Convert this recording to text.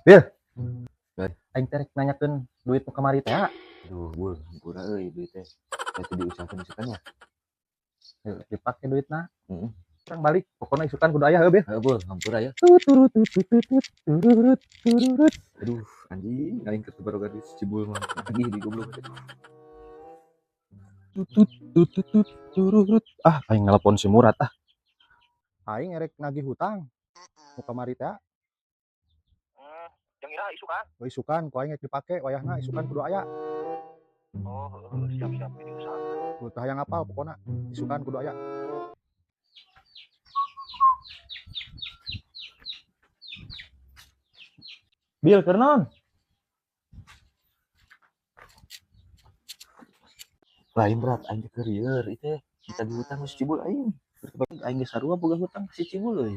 Bil. Bai. Aing teh rek nanyakeun duit nu kamari teh. Aduh, bul, hampura euy duit teh. Teh diusahakeun isukan ya. Heuh, dipake duitna. Heeh. Urang balik, pokona isukan kudu aya heuh, Bil. Heuh, bul, hampura ya. Turut turut turut turut turut. Aduh, anjing, aing keur baroga duit si Cibul mah. Nagih di goblok. Tutut tutut turut. Ah, aing nelpon si Murad ah. Aing erek nagih hutang. Nu kamari teh. Yang ira isukan. Oh, isukan ku aing rek dipake wayahna isukan kudu aya. Oh, heeh, siap-siap ini usahakan. Kudu teu hayang apal pokona isukan kudu aya. Bil keur naon? Lain berat aing teh keur ieu teh ditagih hutang ku si Cibul aing. Aing geus sarua boga hutang ka si Cibul euy.